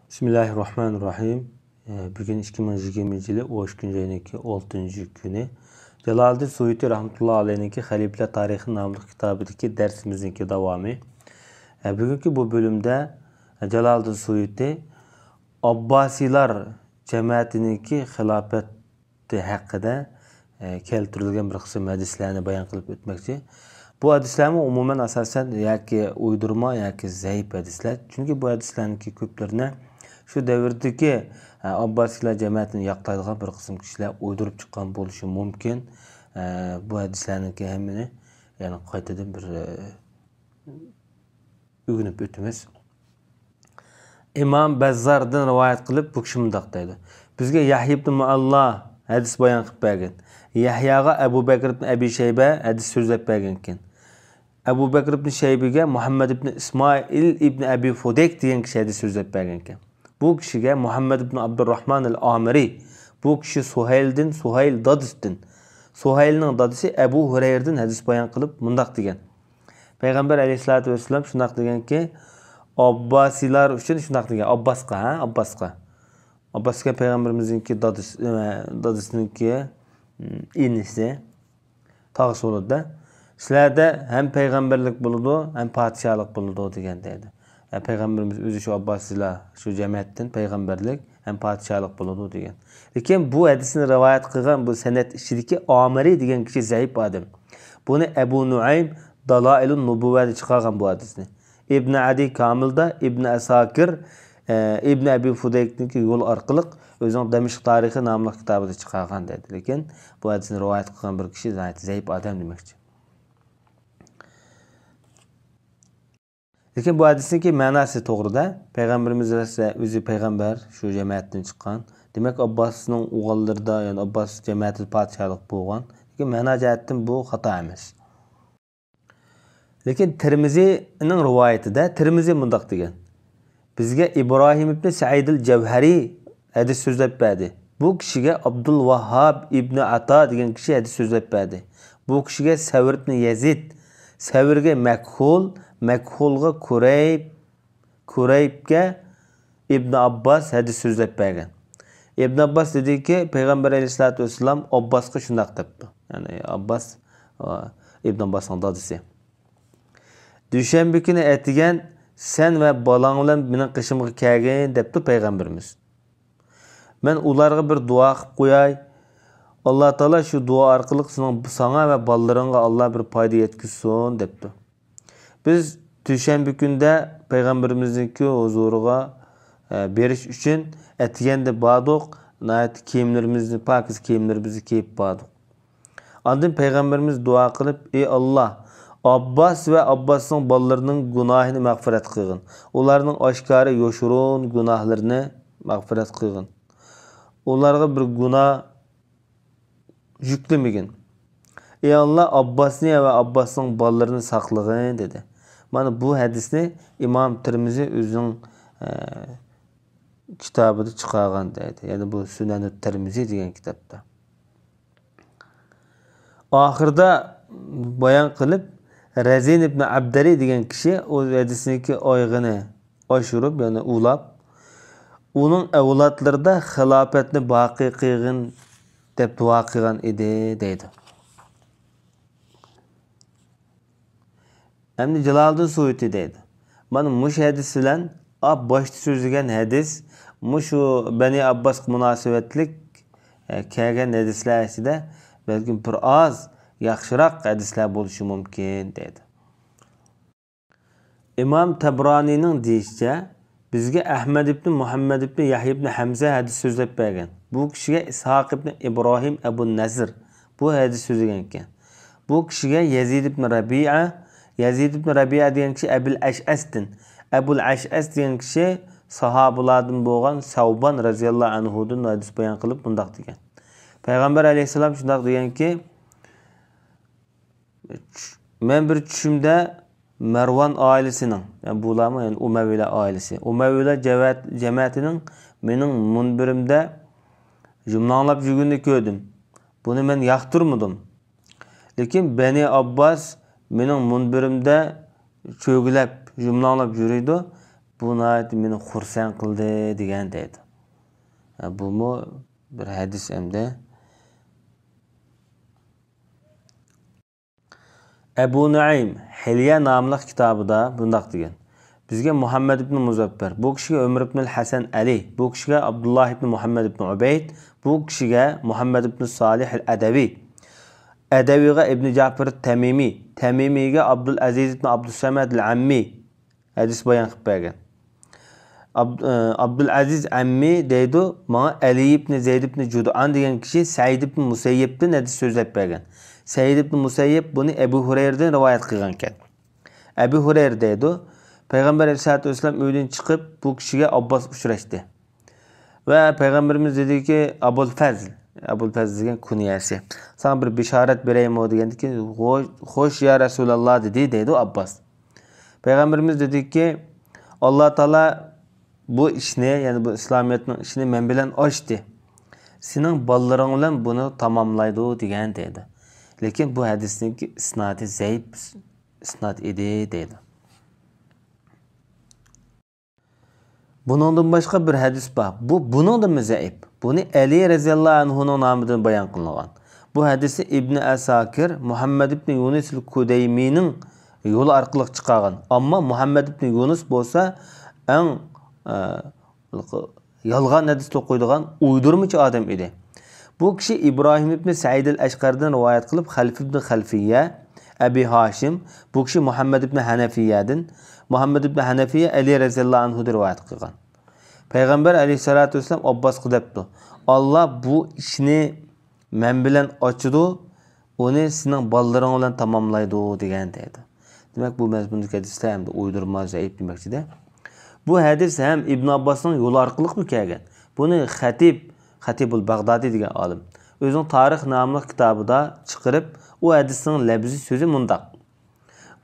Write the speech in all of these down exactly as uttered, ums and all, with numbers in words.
بىسمىللاھىررەھمانىررەھىم. ئە، بۈگۈن ئىككى مىڭ يىگىرمىنچى يىلى ئون ئىككىنچى ئاينىڭكى ئالتىنچى كۈنى. جالالىدىن سۇيۇتى رەھمەتۇللا ئەلەيھنىڭكى خەلىپىلەر تارىخى ناملىق كىتابىدىكى دەرسىمىزنىڭكى داۋامى. ئە، بۈگۈنكى بۇ بۆلۈمدە جالالىدىن سۇيۇتى ئابباسىيلار جەمەتىنىڭكى خىلاپەت ھەققىدە، ئە، كەلتۈرۈلگەن بىر قىسىم ھەدىسلەرنى بايان قىلىپ ئۆتمەكچى. بۇ ھەدىسلەرمۇ ئومۇمەن ئاساسەن ياكى ئۇيدۇرما ياكى زەئىپ ھەدىسلەر. چۈنكى بۇ ھەدىسلەرنىڭكى كۆپلىرىنى شۇ دەۋردىكى، ئە، ئابباسىيلار جەمەتىنى ياقلايدىغان بىر قىسىم كىشىلەر ئۇيدۇرۇپ چىققان بولۇشى مۇمكىن. ئە، بۇ ھەدىسلەرنىڭكى ھەممىنى يەنە قايتىدىن بىر، ئە، ئۆگىنىپ ئۆتىمىز. ئىمام بەززاردىن رىۋايەت قىلىپ، بۇ كىشى مۇنداق دەيدۇ: بىزگە يەھيا ئىبن مۇئەللا ھەدىس بايان قىلىپ بەرگەن. يەھياغا ئەبۇ بەكر ئىبن ئەبى شەيبە ھەدىس سۆزلەپ بەرگەنكەن. ئەبۇ بەكر ئىبن شەيبىگە مۇھەممەد ئىبن ئىسمائىل ئىبن ئەبى فۇدەيك دېگەن كىشى ھەدىس سۆزلەپ بەرگەنكەن. بۇ كىشىگە مۇھەممەد ئىبن ئابدۇرراھمان ئەل ئامىرى، بۇ كىشى سۇھەيلدىن، سۇھەيل دادىسىدىن، سۇھەيلنىڭ دادىسى ئەبۇ ھۇرەيرىدىن ھەدىس بايان قىلىپ مۇنداق دېگەن: پەيغەمبەر ئەلەيھىسسالاتۇ ۋەسسالام شۇنداق دېگەنكى، ئابباسىيلار ئۈچۈن شۇنداق دېگەن، ئابباسقا، ھە، ئابباسقا. ئابباس دېگەن پەيغەمبىرىمىزنىڭكى دادىسى، ئە، دادىسىنىڭكى، ئىم، ئىنىسى، تاغىسى بولىدۇ-دە. سىلەردە ھەم پەيغەمبەرلىك بولىدۇ، ھەم پادىشاھلىق بولىدۇ دېگەن دەيدۇ. ھە، پەيغەمبىرىمىز ئۆزى شۇ ئابباسىيلار، شۇ جەمەتتىن پەيغەمبەرلىك ھەم پادىشاھلىق بولىدۇ دېگەن. لېكىن بۇ ھەدىسنى رىۋايەت قىلغان بۇ سەنەد ئىچىدىكى ئامىرى دېگەن كىشى زەئىپ ئادەم. بۇنى ئەبۇ نۇئەيم دالائىلۇن نۇبۇۋەدە چىقارغان بۇ ھەدىسنى. ئىبن ئەدى كامىلدا، ئىبن ئەساكىر، ئە، ئىبن ئەبى فۇدەيكنىڭكى يولى ئارقىلىق ئۆزىنىڭ دىمىشق تارىخى ناملىق كىتابىدا چىقارغان دەيدۇ. لېكىن بۇ ھەدىسنى رىۋايەت قىلغان بىر كىشى ناھايىتى زەئىپ ئادەم دېمەكچى. لېكىن بۇ ھەدىسنىڭكى مەناسى توغرىدا، پەيغەمبىرىمىز ئۆزى پەيغەمبەر، شۇ جەمەتتىن چىققان. دېمەك، ئابباسنىڭ ئوغۇللىرىدا، يەنى ئابباس جەمەتىدە پادىشاھلىق بولغان. لېكىن مەنا جەھەتتىن بۇ خاتا ئەمەس. لېكىن تىرمىزىنىڭ رىۋايىتىدە تىرمىزى مۇنداق دېگەن: بىزگە ئىبراھىم ئىبنى سەئىدىل جەۋھەرى ھەدىس سۆزلەپ بەردى. بۇ كىشىگە ئابدۇل ۋاھھاب ئىبنى ئاتا دېگەن كىشى ھەدىس سۆزلەپ بەردى. بۇ كىشىگە سەۋر ئىبنى يەزىد، سەۋرگە مەكھۇل، مەكھۇلغا كۇرەيب، كۇرەيبكە ئىبن ئابباس ھەدىس سۆزلەپ بەرگەن. ئىبن ئابباس دېدىكى، پەيغەمبەر ئەلەيھىسسالاتۇ ۋەسسالام ئابباسقا شۇنداق دەپتۇ. يەنى ئابباس، ئا، ئىبن ئابباسنىڭ دادىسى. دۈشەنبە كۈنى ئەتىگەن سەن ۋە بالاڭ بىلەن مېنىڭ قېشىمغا كەلگىن دەپتۇ پەيغەمبىرىمىز. مەن ئۇلارغا بىر دۇئا قىلىپ قوياي. ئاللا تائالا شۇ دۇئا ئارقىلىق سېنىڭ، ساڭا ۋە بالىلىرىڭغا ئاللا بىر پايدا يەتكۈزسۇن دەپتۇ. بىز دۈشەنبە كۈندە پەيغەمبىرىمىزنىڭكى ھۇزۇرىغا، ئە، بېرىش ئۈچۈن ئەتىگەندە باردۇق. ناھايىتى كىيىملىرىمىزنى، پاكىز كىيىملىرىمىزنى كىيىپ باردۇق. ئاندىن پەيغەمبىرىمىز دۇئا قىلىپ، ئى ئاللا، ئابباس ۋە ئابباسنىڭ بالىلىرىنىڭ گۇناھىنى مەغپىرەت قىلغىن. ئۇلارنىڭ ئاشكارا، يوشۇرۇن گۇناھلىرىنى مەغپىرەت قىلغىن. ئۇلارغا بىر گۇناھ يۈكلىمىگىن. ئى ئاللا، ئابباسنى ۋە ئابباسنىڭ بالىلىرىنى ساقلىغىن، دېدى. مانا بۇ ھەدىسنى ئىمام تىرمىزى ئۆزىنىڭ، ئە، كىتابىدا چىقارغان دەيدۇ. يەنى بۇ سۈنەنۇ تىرمىزى دېگەن كىتابتا. ئاخىرىدا بايان قىلىپ، رەزىن ئىبن ئەبدەرى دېگەن كىشى ئۇ ھەدىسنىڭكى ئايىغىنى ئاشۇرۇپ، يەنى ئۇلاپ، ئۇنىڭ ئەۋلادلىرىدا خىلاپەتنى باقىي قىلغىن دەپ دۇئا قىلغان ئىدى، دەيدۇ. ئەمدى جالالىدىن سۇيۇتى دەيدۇ. مانا مۇشۇ ھەدىس بىلەن ئاپ باشتا سۆزلىگەن ھەدىس، مۇشۇ بەنى ئابباسقا مۇناسىۋەتلىك، ئە، كەلگەن ھەدىسلەر ئىچىدە بەلكىم بىر ئاز ياخشىراق ھەدىسلەر بولۇشى مۇمكىن، دەيدۇ. ئىمام تەبرانىنىڭ دېيىشىچە، بىزگە ئەھمەد ئىبنى مۇھەممەد ئىبنى يەھيا ئىبنى ھەمزە ھەدىس سۆزلەپ بەرگەن. بۇ كىشىگە ئىسھاق ئىبنى ئىبراھىم ئەبۇ نەزىر بۇ ھەدىس سۆزلىگەنىكەن. بۇ كىشىگە يەزىد ئىبنى رەبىئە، يەزىد ئىبنى رەبىئە دېگەن كىشى ئەبۇل ئەشئەستىن. ئەبۇل ئەشئەس دېگەن كىشى ساھابىلاردىن بولغان سەۋبان رەزىياللاھۇ ئەنھۇدىن ھەدىس بايان قىلىپ مۇنداق دېگەن. پەيغەمبەر ئەلەيھىسسالام شۇنداق دېگەنكى، چۈ-، مەن بىر چۈشۈمدە مەرۋان ئائىلىسىنىڭ، يەنى بۇلارمۇ، يەنى ئۇمەۋىيلەر ئائىلىسى، ئۇمەۋىيلەر جەۋەت-، جەمەتىنىڭ مېنىڭ مۇنبىرىمدە يۇملاڭلاپ يۈرگىنىنى كۆردۈم. بۇنى مەن ياقتۇرمىدىم. لېكىن بەنى ئابباس مېنىڭ مۇنبىرىمدە چۆگىلەپ، يۇملاڭلاپ يۈرىدۇ. بۇ ناھايىتى مېنى خۇرسەن قىلدى دېگەن دەيدۇ. ھە، بۇمۇ بىر ھەدىس ئەمدى. ئەبۇ نۇئەيم ھىليە ناملىق كىتابىدا بۇنداق دېگەن: بىزگە مۇھەممەد ئىبنى مۇزەپپەر، بۇ كىشىگە ئۆمەر ئىبنى ھەسەن ئەلى، بۇ كىشىگە ئابدۇللاھ ئىبنى مۇھەممەد ئىبنى ئۇبەيد، بۇ كىشىگە مۇھەممەد ئىبنى سالىھ ئەل ئەدەۋى، ئەدەۋىغا ئىبنى جەپەر تەمىمى، تەمىمىگە ئابدۇل ئەزىز ئىبنى ئابدۇسسەمەد ئەل ئەممى، ھەدىس بايان قىلىپ بەرگەن. ئاب-، ئابدۇلئەزىز ئەممى دەيدۇ، ماڭا ئەلى ئىبنى زەيد ئىبنى جۇدئان دېگەن كىشى سەئىد ئىبنى مۇسەييىبتىن ھەدىس سۆزلەپ بەرگەن. سەئىد ئىبنى مۇسەييىب بۇنى ئەبۇ ھۇرەيرىدىن رىۋايەت قىلغانىكەن. ئەبۇ ھۇرەيرە دەيدۇ، پەيغەمبەر ئەلەيھىسسالاتۇ ۋەسسالام ئۆيدىن چىقىپ، بۇ كىشىگە ئابباس ئۇچراشتى. ۋە پەيغەمبىرىمىز دېدىكى، ئابۇل فەزل، ئابۇل فەزل دېگەن كۇنيەسى، ساڭا بىر بېشارەت بېرەيمۇ دېگەندىكىن، خوش، خوش يا رەسۇلاللا دېدى، دەيدۇ ئابباس. پەيغەمبىرىمىز دېدىكى، ئاللا تائالا بۇ ئىشنى، يەنى بۇ ئىسلامىيەتنىڭ ئىشىنى مەن بىلەن ئاچتى. سېنىڭ بالىلىرىڭ بىلەن بۇنى تاماملايدۇ دېگەن دەيدۇ. لېكىن بۇ ھەدىسنىڭكى ئىسنادى زەئىپ ئىسناد ئىدى دەيدۇ. بۇنىڭدىن باشقا بىر ھەدىس بار. بۇ بۇنىڭدىنمۇ زەئىپ. بۇنى ئەلى رەزىياللاھۇ ئەنھۇنىڭ نامىدىن بايان قىلىنغان. بۇ ھەدىسنى ئىبنى ئەساكىر مۇھەممەد ئىبنى يۇنۇس ئەل كۇدەيمىنىڭ يولى ئارقىلىق چىقارغان. ئەمما مۇھەممەد ئىبنى يۇنۇس بولسا ئەڭ، ئە، يالغان ھەدىس توقۇيدىغان ئويدۇرمىچى ئادەم ئىدى. بۇ كىشى ئىبراھىم ئىبنى سەئىد ئەل ئەشقەردىن رىۋايەت قىلىپ، خەلف ئىبنى خەلفىيە، ئەبى ھاشىم، بۇ كىشى مۇھەممەد ئىبنى ھەنەفىيەدىن، مۇھەممەد ئىبنى ھەنەفىيە ئەلى رەزىياللاھۇ ئەنھۇدىن رىۋايەت قىلغان. پەيغەمبەر ئەلەيھىسسالاتۇ ۋەسسالام ئابباسقا دەپتۇ، ئاللا بۇ ئىشنى مەن بىلەن ئاچىدۇ، ئۇنى سېنىڭ بالىلىرىڭ بىلەن تاماملايدۇ دېگەن دەيدۇ. دېمەك، بۇ مەزمۇندىكى ھەدىسلەر ئەمدى ئويدۇرما، زەئىپ دېمەكچىدە. بۇ ھەدىس ھەم ئىبن ئابباسنىڭ يولى ئارقىلىقمۇ كەلگەن. بۇنى خەتىب، خەتىبۇل باغدادى دېگەن ئالىم ئۆزىنىڭ تارىخ ناملىق كىتابىدا چىقىرىپ، ئۇ ھەدىسنىڭ لەپزى سۆزى مۇنداق: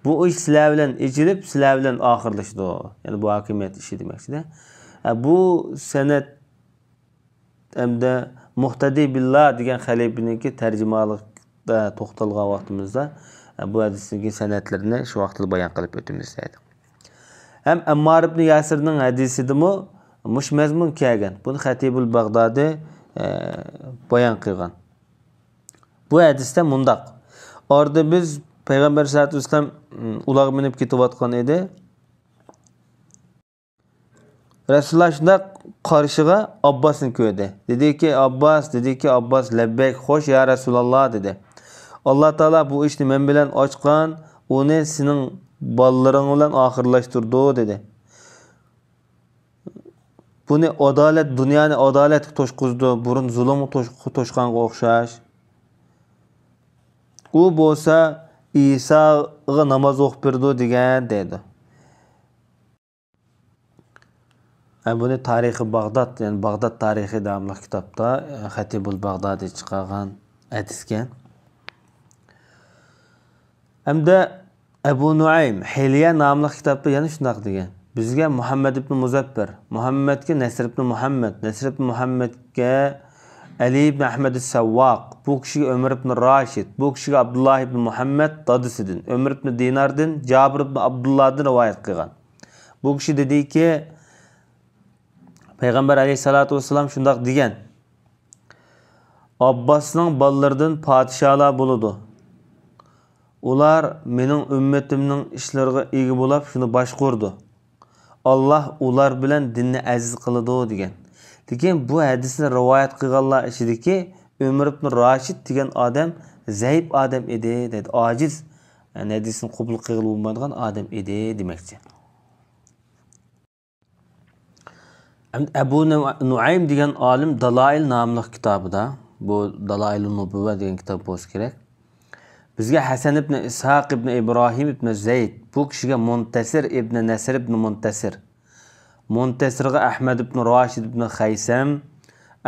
بۇ ئىش سىلەر بىلەن ئېچىلىپ، سىلەر بىلەن ئاخىرلىشىدۇ. يەنى بۇ ھاكىمىيەت ئىشى دېمەكچىدە. ھە، بۇ سەنەد ئەمدى مۇھتەدى بىللا دېگەن خەلىپىنىڭكى تەرجىمانلىقتا توختالغان ۋاقتىمىزدا، بۇ ھەدىستىكى سەنەدلىرىنى شۇ ۋاقىتتا بايان قىلىپ ئۆتىمىز دەيدۇ. ھەم ئەممار ئىبنى ياسىرنىڭ ھەدىسىدىمۇ مۇشۇ مەزمۇن كەلگەن. بۇنى خەتىبۇل باغدادى، ئە، بايان قىلغان. بۇ ھەدىستە مۇنداق: ئارىدا بىز پەيغەمبەر سەللەللاھۇ ئەلەيھى ۋەسەللەم، ئۇم، ئۇلارغا مىنىپ كېتىۋاتقان ئىدى. رەسۇلۇللا شۇنداق قارىشىغا ئابباسنى كۆردى. دېدىكى، ئابباس، دېدىكى، ئابباس، لەببەيك، خوش، يا رەسۇلاللا، دېدى. ئاللا تائالا بۇ ئىشنى مەن بىلەن ئاچقان، ئۇنى سېنىڭ بالىلىرىڭ بىلەن ئاخىرلاشتۇرىدۇ، دېدى. بۇنى ئادالەت، دۇنيانى ئادالەتكە توشقۇزىدۇ، بۇرۇن زۇلۇمغا توش-، توشقانغا ئوخشاش. ئۇ بولسا ئىساغا ناماز ئوقۇپ بېرىدۇ دېگەن، دەيدۇ. ھە، بۇنى تارىخى باغداد، يەنى باغداد تارىخى ناملىق كىتابتا، ئە، خەتىبۇل باغدادى چىقارغان ھەدىسكەن. ھەمدە ئەبۇ نۇئەيم ھىليە ناملىق كىتابتا يەنە شۇنداق دېگەن: بىزگە مۇھەممەد ئىبنى مۇزەپپەر، مۇھەممەدكە نەسر ئىبنى مۇھەممەد، نەسر ئىبنى مۇھەممەدكە ئەلى ئىبنى ئەھمەد سەۋۋاق، بۇ كىشىگە ئۆمەر ئىبنى راشىد، بۇ كىشىگە ئابدۇللا ئىبنى مۇھەممەد دادىسىدىن، ئۆمەر ئىبنى دىناردىن، جابىر ئىبنى ئابدۇللادىن رىۋايەت قىلغان. بۇ كىشى دېدىكى، پەيغەمبەر ئەلەيھىسسالاتۇ ۋەسسالام شۇنداق دېگەن: ئابباسنىڭ بالىلىرىدىن پادىشاھلار بولىدۇ. ئۇلار مېنىڭ ئۈممىتىمنىڭ ئىشلىرىغا ئىگە بولاپ، شۇنى باشقۇرىدۇ. ئاللا ئۇلار بىلەن دىننى ئەزىز قىلىدۇ، دېگەن. لېكىن بۇ ھەدىسنى رىۋايەت قىلغانلار ئىچىدىكى ئۆمەر ئىبنى راشىد دېگەن ئادەم زەئىپ ئادەم ئىدى، دەيدۇ. ئاجىز، يەنى ھەدىسنى قوبۇل قىلغىلى بولمايدىغان ئادەم ئىدى دېمەكچى. ئەمدى ئەبۇ نۇ-، نۇئەيم دېگەن ئالىم دالائىل ناملىق كىتابىدا، بۇ دالائىلۇن نۇبۇۋۋە دېگەن كىتاب بولسا كېرەك، بىزگە ھەسەن ئىبنى ئىسھاق ئىبنى ئىبراھىم ئىبنى زەيد، بۇ كىشىگە مۇنتەسىر ئىبنى نەسر ئىبنى مۇنتەسىر، مۇنتەسىرغا ئەھمەد ئىبنى راشىد ئىبنى خەيسەم،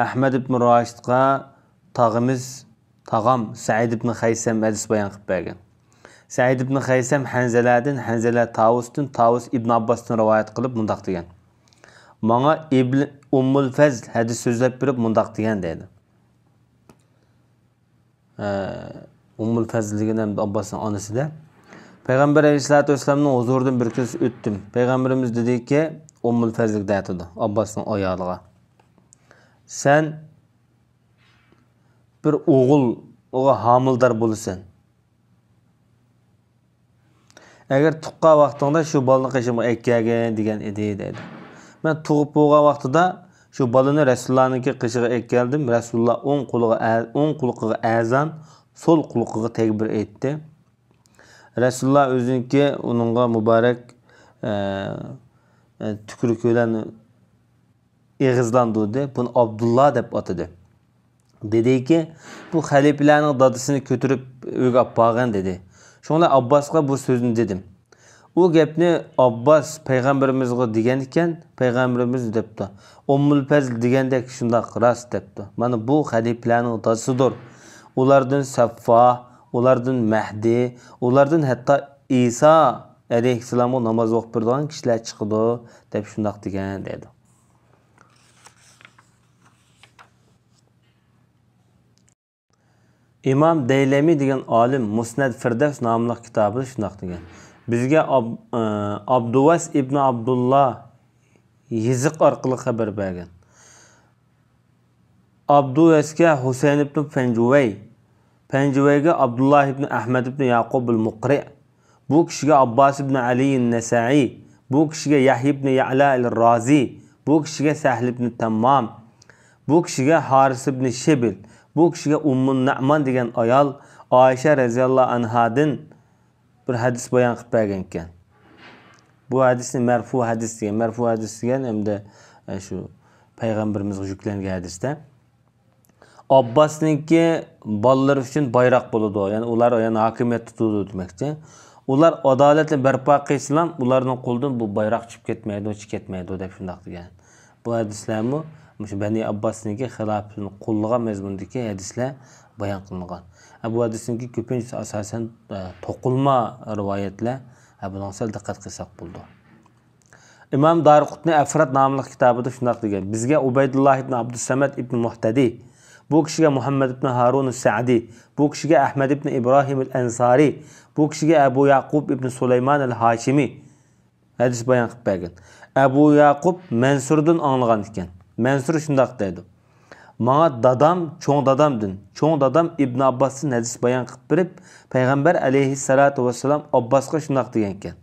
ئەھمەد ئىبنى راشىدقا تاغىمىز، تاغام سەئىد ئىبنى خەيسەم ھەدىس بايان قىلىپ بەرگەن. سەئىد ئىبنى خەيسەم ھەنزەلەدىن، ھەنزەلە تاۋۇستىن، تاۋۇس ئىبن ئابباستىن رىۋايەت قىلىپ مۇنداق دېگەن: ماڭا ئىبن ئۇممۇل فەزل ھەدىس سۆزلەپ بېرىپ مۇنداق دېگەن، دەيدۇ. ئە، ئۇممۇل فەزل دېگەن ئەمدى ئابباسنىڭ ئانىسىدە. پەيغەمبەر ئەلەيھىسسالاتۇ ۋەسسالامنىڭ ھۇزۇرىدىن بىر كۈنسى ئۆتتۈم. پەيغەمبىرىمىز دېدىكى، ئۇممۇل پەزلگە دەتىدۇ، ئابباسنىڭ ئايالىغا. سەن بىر ئوغۇلغا ھامىلىدار بولىسەن. ئەگەر تۇغقان ۋاقتىڭدا شۇ بالىنى قېشىمغا ئەكەلگىن دېگەن ئىدى، دەيدۇ. مەن تۇغۇپ بولغان ۋاقتىدا شۇ بالىنى رەسۇلۇللانىڭكى قېشىغا ئەكەلدىم. رەسۇلۇللا ئوڭ قولىغا ئە-، ئوڭ قۇلىقىغا ئەزان، سول قۇلىقىغا تەكبىر ئېيتتى. رەسۇلۇللا ئۆزىنىڭكى ئۇنىڭغا مۇبارەك، ئە، ئە، تۈكۈرۈكى بىلەن ئېغىزلاندۇردى. بۇنى ئابدۇللا دەپ ئاتىدى. دېدىكى، بۇ خەلىپىلەرنىڭ دادىسىنى كۆتۈرۈپ ئۆيگە ئاپارغىن، دېدى. شۇڭا ئابباسقا بۇ سۆزنى دېدىم. ئۇ گەپنى ئابباس پەيغەمبىرىمىزغا دېگەن ئىكەن، پەيغەمبىرىمىز دەپتۇ. ئۇممۇل پەزل دېگەندەك شۇنداق راست دەپتۇ. مانا بۇ خەلىپىلەرنىڭ دادىسىدۇر. ئۇلاردىن سەففا، ئۇلاردىن مەھدى، ئۇلاردىن ھەتتا ئىسا ئەلەيھىسسالامغا ناماز ئوقۇپ بېرىدىغان كىشىلەر چىقىدۇ، دەپ شۇنداق دېگەن، دەيدۇ. ئىمام دەيلەمى دېگەن ئالىم مۇسنەد فىردەۋس ناملىق كىتابىدا شۇنداق دېگەن: بىزگە ئاب-، ئى، ئابدۇۋەس ئىبنى ئابدۇللا يېزىق ئارقىلىق خەۋەر بەرگەن. ئابدۇۋەسكە ھۇسەين ئىبنى پەنجۇۋەي، پەنجۇۋەيگە ئابدۇللا ئىبنى ئەھمەد ئىبنى ياقۇب ئەل مۇقرى، بۇ كىشىگە ئابباس ئىبنى ئەلى نەسەئى، بۇ كىشىگە يەھيا ئىبنى يەئلا ئەل رازى، بۇ كىشىگە سەھل ئىبنى تەممام، بۇ كىشىگە ھارىس ئىبنى شىبل، بۇ كىشىگە ئۇممۇ نەئمان دېگەن ئايال ئائىشە رەزىياللاھۇ ئەنھادىن بىر ھەدىس بايان قىلىپ بەرگەنىكەن. بۇ ھەدىسنى مەرفۇ ھەدىس دېگەن. مەرفۇ ھەدىس دېگەن ئەمدى، ئە، شۇ پەيغەمبىرىمىزگە يۈكلەنگەن ھەدىستە. ئابباسنىڭكى بالىلىرى ئۈچۈن بايراق بولىدۇ. يەنى ئۇلار يەنى ھاكىمىيەت تۇتىدۇ دېمەكچى. ئۇلار ئادالەتنى بەرپا قىلسىلا، ئۇلارنىڭ قولىدىن بۇ بايراق چۈشۈپ كەتمەيدۇ، چۈشۈپ كەتمەيدۇ دەپ شۇنداق دېگەن. بۇ ھەدىسلەرمۇ مۇشۇ بەنى ئابباسنىڭكى خىلاپىتىنى قوللىغان مەزمۇندىكى ھەدىسلەر بايان قىلىنغان. ئە، بۇ ھەدىسنىڭكى كۆپىنچىسى ئاساسەن، ئە، توقۇلما رىۋايەتلەر. ئە، بۇنىڭغا سەل دىققەت قىلساق بولىدۇ. ئىمام دارىقۇتنى ئەفراد ناملىق كىتابىدا شۇنداق دېگەن: بىزگە ئۇبەيدۇللا ئىبن ئابدۇسەمەت ئىبن مۇھتەدى، بۇ كىشىگە مۇھەممەد ئىبن ھارۇن سەئدى، بۇ كىشىگە ئەھمەد ئىبن ئىبراھىم ئەل ئەنسارى، بۇ كىشىگە ئەبۇ ياقۇب ئىبن سۇلايمان ئەل ھاشىمى ھەدىس بايان قىلىپ بەرگەن. ئەبۇ ياقۇب مەنسۇردىن ئاڭلىغان ئىكەن. مەنسۇر شۇنداق دەيدۇ: ماڭا دادام، چوڭ دادامدىن، چوڭ دادام ئىبن ئابباستىن ھەدىس بايان قىلىپ بېرىپ، پەيغەمبەر ئەلەيھىسسالاتۇ ۋەسسالام ئابباسقا شۇنداق دېگەنكەن: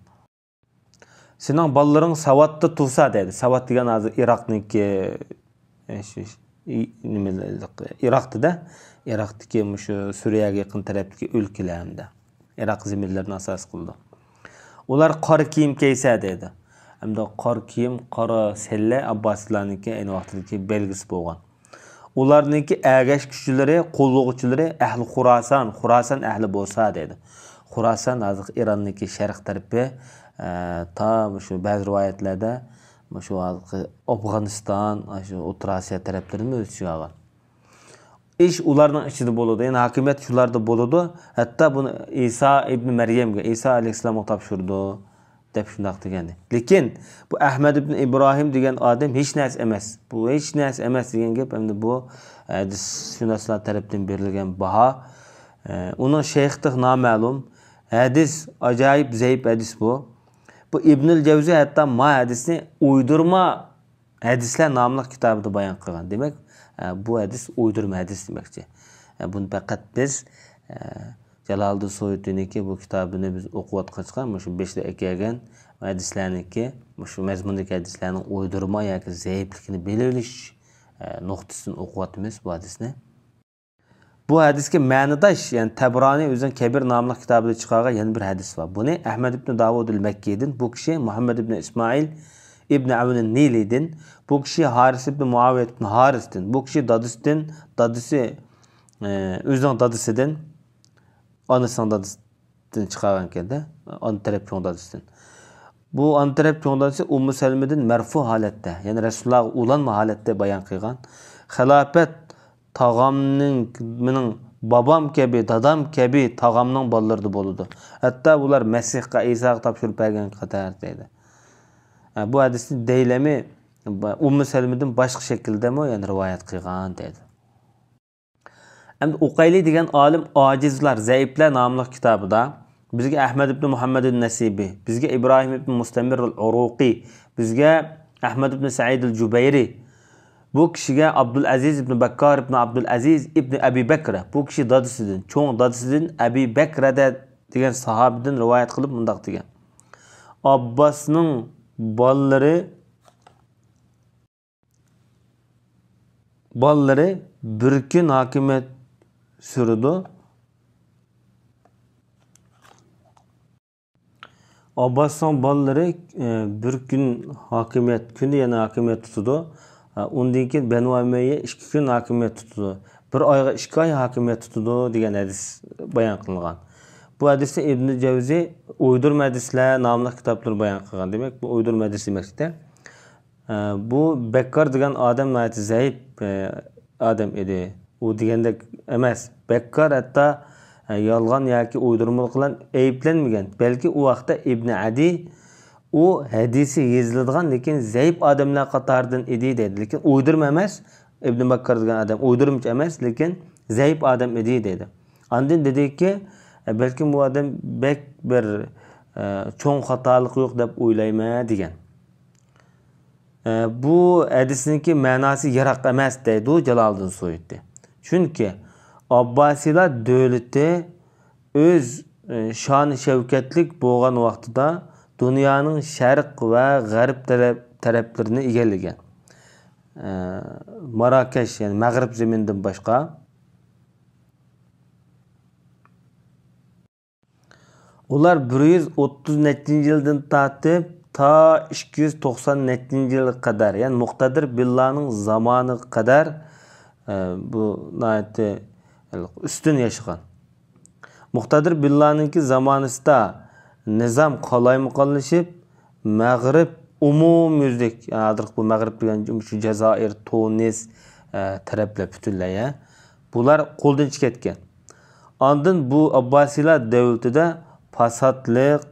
سېنىڭ بالىلىرىڭ ساۋاتتا تۇرسا، دەيدۇ. ساۋات دېگەن ھازىر ئىراقنىڭكى، ئى، شۇ، ئى، نېمە، ئىراقتىدە، ئىراقتىكى مۇشۇ سۈرىيەگە يېقىن تەرەپتىكى ئۆلكىلەر ھەمدە ئىراق زېمىنلىرىنى ئاساس قىلىدۇ. ئۇلار قارا كىيىم كىيسە، دەيدۇ. ئەمدى قارا كىيىم، قارا سەللە ئابباسىلارنىڭكى ئەينى ۋاقتىدىكى بەلگىسى بولغان. ئۇلارنىڭكى ئەگەشكۈچىلىرى، قوللىغۇچىلىرى ئەھلى خۇراسان، خۇراسان ئەھلى بولسا، دەيدۇ. خۇراسان ھازىرقى ئىراننىڭكى شەرق تەرىپى، ئە، تا مۇشۇ بەزى رىۋايەتلەردە مۇشۇ ھازىرقى ئافغانىستان، شۇ ئوتتۇرا ئاسىيا تەرەپلىرىنى ئۆز ئىچىگە ئالغان. ئىش ئۇلارنىڭ ئىچىدە بولىدۇ، يەنى ھاكىمىيەت شۇلاردا بولىدۇ. ھەتتا بۇنى ئىسا ئىبنى مەريەمگە، ئىسا ئەلەيھىسسالامغا تاپشۇرىدۇ، دەپ شۇنداق دېگەن. لېكىن بۇ ئەھمەد ئىبنى ئىبراھىم دېگەن ئادەم ھېچ نەرسە ئەمەس. بۇ ھېچ نەرسە ئەمەس دېگەن گەپ ئەمدى بۇ ھەدىسشۇناسلار تەرەپتىن بېرىلگەن باھا. ئۇنىڭ شەيخى تېخى نامەلۇم. ھەدىس ئاجايىپ زەئىپ ھەدىس بۇ. بۇ ئىبنۇل جەۋزى ھەتتا ما ھەدىسنى ئويدۇرما ھەدىسلەر ناملىق كىتابىدا بايان قىلغان. دېمەك، ئە، بۇ ھەدىس ئويدۇرما ھەدىس دېمەكچى. ئە، بۇنى پەقەت بىز، ئە، جالالىدىن سۇيۇتىنىڭكى بۇ كىتابىنى بىز ئوقۇۋاتقاچقا، مۇشۇ بېشىدا ئەكەلگەن ھەدىسلەرنىڭكى، مۇشۇ مەزمۇندىكى ھەدىسلەرنىڭ ئويدۇرما ياكى زەئىپلىكىنى بىلىۋېلىش، ئە، نۇقتىسىدىن ئوقۇۋاتىمىز بۇ ھەدىسنى. بۇ ھەدىسكە مەنىداش، يەنى تەبرانى ئۆزىنىڭ كەبىر ناملىق كىتابىدا چىقارغان يەنە بىر ھەدىس بار. بۇنى ئەھمەد ئىبنى داۋۇدۇل مەككىدىن، بۇ كىشى مۇھەممەد ئىبنى ئىسمائىل ئىبنى ئەۋنى نىلىدىن، بۇ كىشى ھارىس ئىبنى مۇئاۋىيەت ئىبنى ھارىستىن، بۇ كىشى دادىسىدىن، دادىسى، ئى، ئۆزىنىڭ دادىسىدىن، ئانىسىنىڭ دادىسىدىن چىقارغانكەن-دە، ئانا تەرەپ چوڭ دادىسىدىن. بۇ ئانا تەرەپ چوڭ دادىسى ئۇممۇ سەلمىدىن مەرفۇ ھالەتتە، يەنى رەسۇلۇللاغا ئۇلانما ھالەتتە بايان قىلغان. خىلاپەت تاغامنىڭ، مېنىڭ بابام كەبى، دادام كەبى تاغامنىڭ بالىلىرىدا بولىدۇ. ھەتتا بۇلار مەسىھقا، ئىساغا تاپشۇرۇپ بەرگەن قاتار دەيدۇ. ھە، بۇ ھەدىسنى دەيلەمى ئۇممۇ سەلمىدىن باشقا شەكىلدىمۇ يەنە رىۋايەت قىلغان دەيدۇ. ئەمدى ئۇقەيلى دېگەن ئالىم ئاجىزلار، زەئىپلەر ناملىق كىتابىدا بىزگە ئەھمەد ئىبنى مۇھەممەدىن نەسىبى، بىزگە ئىبراھىم ئىبنى مۇستەمىر ئۇرۇقى، بىزگە ئەھمەد ئىبن سەئىد ئەل جۇبەيرى بۇ كىشىگە ئابدۇلئەزىز ئىبن بەككار ئىبن ئابدۇلئەزىز ئىبن ئەبى بەكرە، بۇ كىشى دادىسىدىن، چوڭ دادىسىدىن ئەبى بەكرەدە دېگەن ساھابىدىن رىۋايەت قىلىپ مۇنداق دېگەن: ئابباسنىڭ بالىلىرى، بالىلىرى بىر كۈن ھاكىمىيەت سۈرىدۇ. ئابباسنىڭ بالىلىرى، ئە، بىر كۈن ھاكىمىيەت، كۈندە يەنە ھاكىمىيەت تۇتىدۇ. ئە، ئۇندىن كېيىن بەنۇ ئەمەييە ئىككى كۈن ھاكىمىيەت تۇتىدۇ. بىر ئايغا ئىككى ئاي ھاكىمىيەت تۇتىدۇ دېگەن ھەدىس بايان قىلىنغان. بۇ ھەدىسنى ئىبنى جەۋزى ئويدۇرما ھەدىسلەر ناملىق كىتابلىرى بايان قىلغان. دېمەك، بۇ ئويدۇرما ھەدىس دېمەكتە. ئە، بۇ بەككار دېگەن ئادەم ناھايىتى زەئىپ، ئە، ئادەم ئىدى. ئۇ دېگەندەك ئەمەس. بەككار ھەتتا، ئە، يالغان ياكى ئويدۇرمىلىق بىلەن ئەيىبلەنمىگەن. بەلكى ئۇ ۋاقىتتا ئىبنى ئەدى ئۇ ھەدىسى يېزىلىدىغان، لېكىن زەئىپ ئادەملەر قاتارىدىن ئىدى دەيدۇ. لېكىن ئويدۇرما ئەمەس. ئىبنى بەككار دېگەن ئادەم ئويدۇرمىچى ئەمەس، لېكىن زەئىپ ئادەم ئىدى دەيدۇ. ئاندىن دېدىكى، بەلكىم بۇ ئادەم بەك بىر، ئە، چوڭ خاتالىقى يوق دەپ ئويلايمەن دېگەن. ئە، بۇ ھەدىسنىڭكى مەناسى يىراق ئەمەس دەيدۇ جالالىدىن سۇيۇتى. چۈنكى ئابباسىيلار دۆلىتى ئۆز، ئە، شان-شەۋكەتلىك بولغان ۋاقتىدا دۇنيانىڭ شەرق ۋە غەرب تەرەپ-، تەرەپلىرىنى ئىگىلىگەن. ئە، ماراكەش، يەنى مەغرىب زېمىنىدىن باشقا. ئۇلار بىر يۈز ئوتتۇز نەچچىنچى يىلدىن تارتىپ تا ئىككى يۈز توقسان نەچچىنچى يىلغا قەدەر، يەنى مۇقتەدىر بىللانىڭ زامانىغا قەدەر، ئە، بۇ ناھايىتى ئۈستۈن ياشىغان. مۇقتەدىر بىللانىڭكى زامانىسىدا نىزام قالايمىقانلىشىپ، مەغرىب ئومۇميۈزلۈك، ھازىرقى بۇ مەغرىب دېگەن شۇ جازائىر، تۇنىس، ئە، تەرەپلەر پۈتۈنلەي، ھە، بۇلار قولدىن چىقىپ كەتكەن. ئاندىن بۇ ئابباسىيلار دەۋلىتىدە پاساتلىق،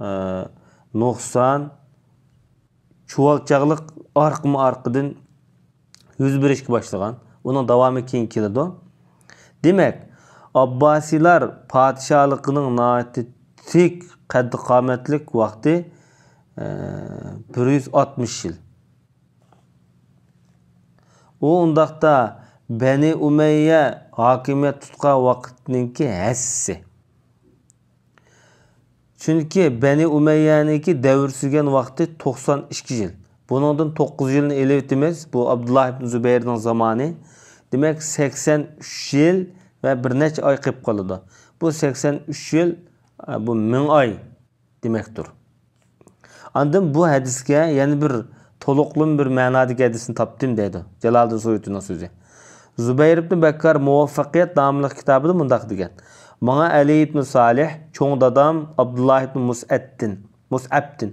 ئە، نۇقسان، چۇۋالچاقلىق ئارقىمۇ ئارقىدىن يۈز بېرىشكە باشلىغان. ئۇنىڭ داۋامى كېيىن كېلىدۇ. دېمەك، ئابباسىيلار پادىشاھلىقىنىڭ ناھايىتى تىك قەددى-قامەتلىك ۋاقتى، ئە، بىر يۈز ئاتمىش يىل. ئۇ ئۇنداقتا بەنى ئۇمەييە ھاكىمىيەت تۇتقان ۋاقىتنىڭكى ھەسسىسى. چۈنكى بەنى ئۇمەييەنىڭكى دەۋر سۈرگەن ۋاقتى توقسان ئىككى يىل. بۇنىڭدىن توققۇز يىلنى ئېلىۋېتىمىز، بۇ ئابدۇللا ئىبن زۇبەيرنىڭ زامانى. دېمەك، سەكسەن ئۈچ يىل ۋە بىر نەچچە ئاي قېلىپ قالىدۇ. بۇ سەكسەن ئۈچ يىل، ئە، بۇ مىڭ ئاي دېمەكتۇر. ئاندىن بۇ ھەدىسكە يەنە بىر تولۇقلىما بىر مەنادىكى ھەدىسنى تاپتىم دەيدۇ جالالىدىن سۇيۇتىنىڭ سۆزى. زۇبەير ئىبن بەككار مۇۋەپپەقىيەت ناملىق كىتابىدا مۇنداق دېگەن: ماڭا ئەلى ئىبن سالىھ، چوڭ دادام ئابدۇللا ئىبن مۇسئەتتىن، مۇسئەبتىن،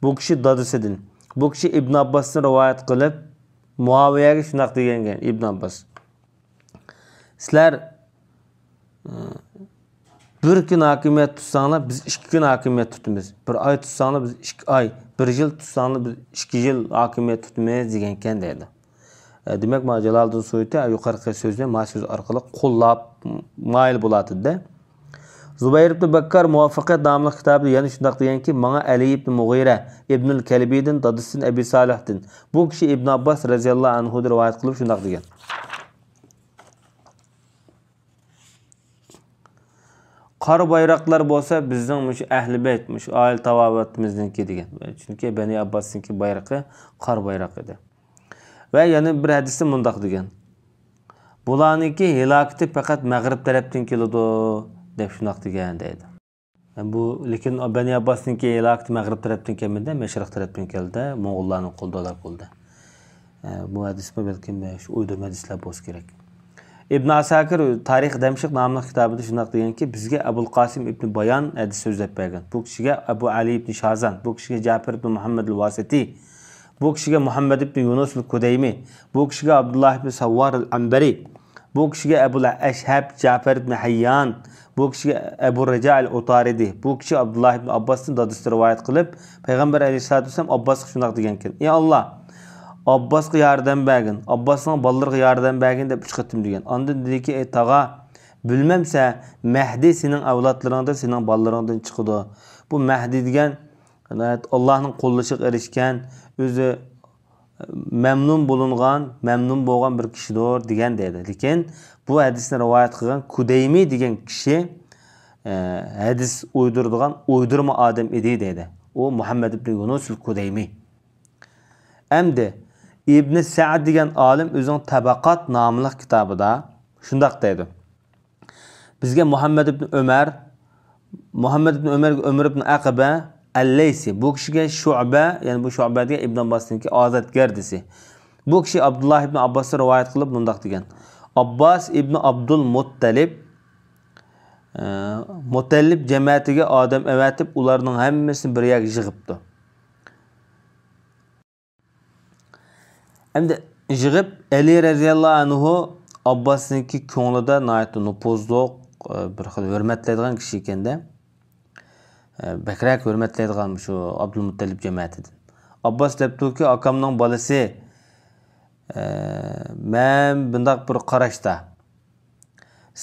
بۇ كىشى دادىسىدىن، بۇ كىشى ئىبن ئابباستىن رىۋايەت قىلىپ، مۇئاۋىيەگە شۇنداق دېگەنكەن ئىبن ئابباس: سىلەر، ئى، بىر كۈن ھاكىمىيەت تۇتساڭلار، بىز ئىككى كۈن ھاكىمىيەت تۇتىمىز. بىر ئاي تۇتساڭلار، بىز ئىككى ئاي. بىر يىل تۇتساڭلار، بىز ئىككى يىل ھاكىمىيەت تۇتىمىز دېگەنكەن دەيدۇ. ئە، دېمەك، مانا جالالىدىن سۇيۇتى يۇقىرىقى سۆزنى مانا سۆز ئارقىلىق قوللاپ، مايىل بولاتىدى. زۇبەير ئىبن بەككار مۇۋەپپەقىيەت ناملىق كىتابىدا يەنە شۇنداق دېگەنكى، ماڭا ئەلى ئىبن مۇغىرە ئىبنۇل كەلبىدىن، دادىسىدىن ئەبى سالىھتىن، بۇ كىشى ئىبن ئابباس رەزىياللاھۇ ئەنھۇدىن رىۋايەت قىلىپ شۇنداق دېگەن. قارا بايراقلار بولسا بىزنىڭ مۇشۇ ئەھلى بەيت، مۇشۇ ئائىلە تاۋابىئاتىمىزنىڭكى دېگەن. چۈنكى بەنى ئابباسنىڭكى بايرىقى قارا بايراق ئىدى. ۋە يەنە بىر ھەدىستە مۇنداق دېگەن: بۇلارنىڭكى ھېلاكىتى پەقەت مەغرىب تەرەپتىن كېلىدۇ، دەپ شۇنداق دېگەن دەيدۇ. بۇ، لېكىن بەنى ئابباسنىڭكى ھېلاكىتى مەغرىب تەرەپتىن كەلمىدى، مەشرىق تەرەپتىن كەلدى، موڭغۇللارنىڭ قولىدا ھالاك بولدى. بۇ ھەدىسمۇ بەلكىم شۇ ئويدۇرما ھەدىسلەر بولسا كېرەك. ئىبن ئاساكىر تارىخ دەمشق ناملىق كىتابىدا شۇنداق دېگەنكى، بىزگە ئەبۇل قاسىم ئىبن بايان ھەدىس سۆزلەپ بەرگەن. بۇ كىشىگە ئەبۇ ئەلى ئىبن شازان، بۇ كىشىگە جەپەر ئىبن مۇھەممەد ئەل ۋاسىتى، بۇ كىشىگە مۇھەممەد ئىبن يۇنۇس ئەل كۇدەيمى، بۇ كىشىگە ئابدۇللا ئىبن سەۋۋار ئەل ئەنبەرى، بۇ كىشىگە ئەبۇل ئەشھەب جەپەر ئىبن ھەييان، بۇ كىشىگە ئەبۇ رەجا ئەل ئۇتارىدى، بۇ كىشى ئابدۇللا ئىبن ئابباستىن دادىسىدىن رىۋايەت قىلىپ، پەيغەمبەر ئەلەيھىسسالاتۇ ۋەسسالام ئابباسقا شۇنداق دېگەنكەن: ئى ئاللا، ئابباسقا ياردەم بەرگىن، ئابباسنىڭ بالىلىرىغا ياردەم بەرگىن دەپ ئۈچ قېتىم دېگەن. ئاندىن دېدىكى: ئەي تاغا، بىلمەمسە، مەھدى سېنىڭ ئەۋلادلىرىڭدىن، سېنىڭ بالىلىرىڭدىن چىقىدۇ. بۇ مەھدى دېگەن ناھايىتى ئاللاھنىڭ قوللىشىغا ئېرىشكەن، ئۆزى مەمنۇن بولۇنغان، مەمنۇن بولغان بىر كىشىدۇر دېگەن دەيدۇ. لېكىن بۇ ھەدىسنى رىۋايەت قىلغان كۇدەيمى دېگەن كىشى، ئە، ھەدىس ئويدۇرىدىغان ئويدۇرما ئادەم ئىدى دەيدۇ. ئۇ مۇھەممەد ئىبنى يۇنۇسۇل كۇدەيمى. ئەمدى ئىبنى سەئد دېگەن ئالىم ئۆزىنىڭ تەبەقات ناملىق كىتابىدا شۇنداق دەيدۇ. بىزگە مۇھەممەد ئىبن ئۆمەر، مۇھەممەد ئىبن ئۆمەرگە ئۆمەر ئىبن ئەقىبە ئەللەيسى، بۇ كىشىگە شۇئبە، يەنى بۇ شۇئبە دېگەن ئىبن ئابباسنىڭكى ئازادگەردىسى. بۇ كىشى ئابدۇللا ئىبن ئابباستىن رىۋايەت قىلىپ مۇنداق دېگەن: ئابباس ئىبن ئابدۇل مۇتتەلىب، ئە، مۇتتەلىب جەمەتىگە ئادەم ئەۋەتىپ، ئۇلارنىڭ ھەممىسىنى بىر يەرگە يىغىپتۇ. ئەمدى يىغىپ، ئەلى رەزىياللاھۇ ئەنھۇ ئابباسنىڭكى كۆڭلىدە ناھايىتى نوپۇزلۇق، بىر خىل ھۆرمەتلەيدىغان كىشى ئىكەندە، بەكرەك ھۆرمەتلەيدىغان شۇ ئابدۇلمۇتتەلىپ جەمەتىدىن. ئابباس دەپتۇكى، ئاكامنىڭ بالىسى، مەن بۇنداق بىر قاراشتا،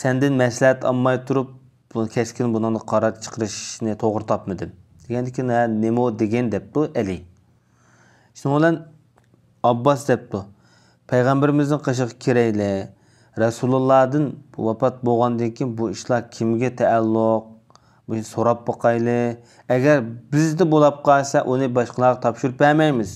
سەندىن مەسلىھەت ئالماي تۇرۇپ، بۇ كەسكىن بۇنىڭغا قارار چىقىرىشنى توغرا تاپمىدىم. دېگەندىكىن، ھە، نېمە ئۇ دېگەن دەپتۇ ئەلى. شۇنىڭ بىلەن ئابباس دەپتۇ، پەيغەمبىرىمىزنىڭ قېشىغا كىرەيلى، رەسۇلۇللادىن ۋاپات بولغاندىن كېيىن بۇ ئىشلار كىمگە تەئەللۇق؟ بۇنى سوراپ باقايلى. ئەگەر بىزدە بولاپ قالسا، ئۇنى باشقىلارغا تاپشۇرۇپ بەرمەيمىز.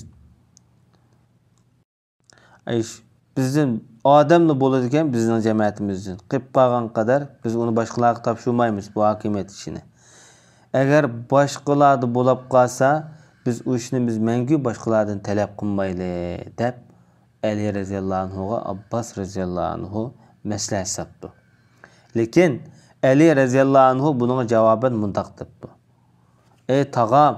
ئىش، بىزدىن ئادەملا بولىدىكەن، بىزنىڭ جەمەتىمىزدىن. قېلىپ قالغان قەدەر بىز ئۇنى باشقىلارغا تاپشۇرمايمىز، بۇ ھاكىمىيەت ئىشىنى. ئەگەر باشقىلاردا بولاپ قالسا، بىز ئۇ ئىشنى بىز مەڭگۈ باشقىلاردىن تەلەپ قىلمايلى، دەپ ئەلى رەزىياللاھۇ ئەنھۇغا ئابباس رەزىياللاھۇ ئەنھۇ مەسلىھەت ساپتۇ. لېكىن ئەلى رەزىياللاھۇ ئەنھۇ بۇنىڭغا جاۋابەن مۇنداق دەپتۇ: ئەي تاغام،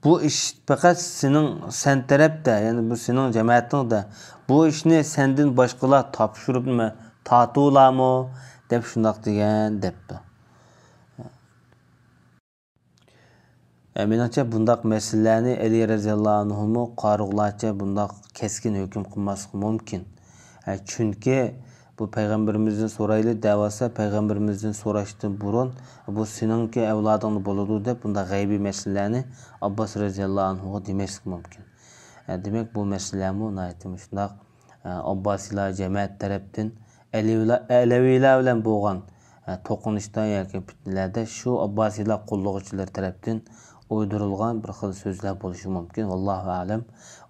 بۇ ئىش پەقەت سېنىڭ، سەن تەرەپتە، يەنى بۇ سېنىڭ جەمەتىڭدە. بۇ ئىشنى سەندىن باشقىلار تاپشۇرۇپ نېمە تارتىۋالارمۇ؟ دەپ شۇنداق دېگەن، دەپتۇ. ئە، مېنىڭچە، بۇنداق مەسىلىلەرنى ئەلى رەزىياللاھۇ ئەنھۇمۇ قارىغۇلارچە بۇنداق كەسكىن ھۆكۈم قىلماسلىقى مۇمكىن. ئە، چۈنكى بۇ پەيغەمبىرىمىزدىن سورايلى دەۋاتسا، پەيغەمبىرىمىزدىن سوراشتىن بۇرۇن، بۇ سېنىڭكى ئەۋلادىڭدا بولىدۇ دەپ، بۇنداق غەيبىي مەسىلىلەرنى ئابباس رەزىياللاھۇ ئەنھۇغا دېمەسلىك مۇمكىن. ئە، دېمەك، بۇ مەسىلىلەرمۇ ناھايىتى مۇشۇنداق، ئە، ئابباسىيلار جەمەت تەرەپتىن ئەلىۋىلار، ئەلەۋىيلار بىلەن بولغان، ئە، توقۇنۇشتا ياكى پىتنىلەردە شۇ ئابباسىيلار قوللىغۇچىلىرى تەرەپتىن ئويدۇرۇلغان بىر خىل سۆزلەر بولۇشى مۇمكىن. ۋاللاھۇ ئەلەم.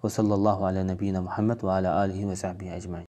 ۋە ساللاللاھۇ ئەلا نەبىييىنا مۇھەممەد ۋە ئەلا ئالىھى ۋە سەھبىھى ئەجمەئىن.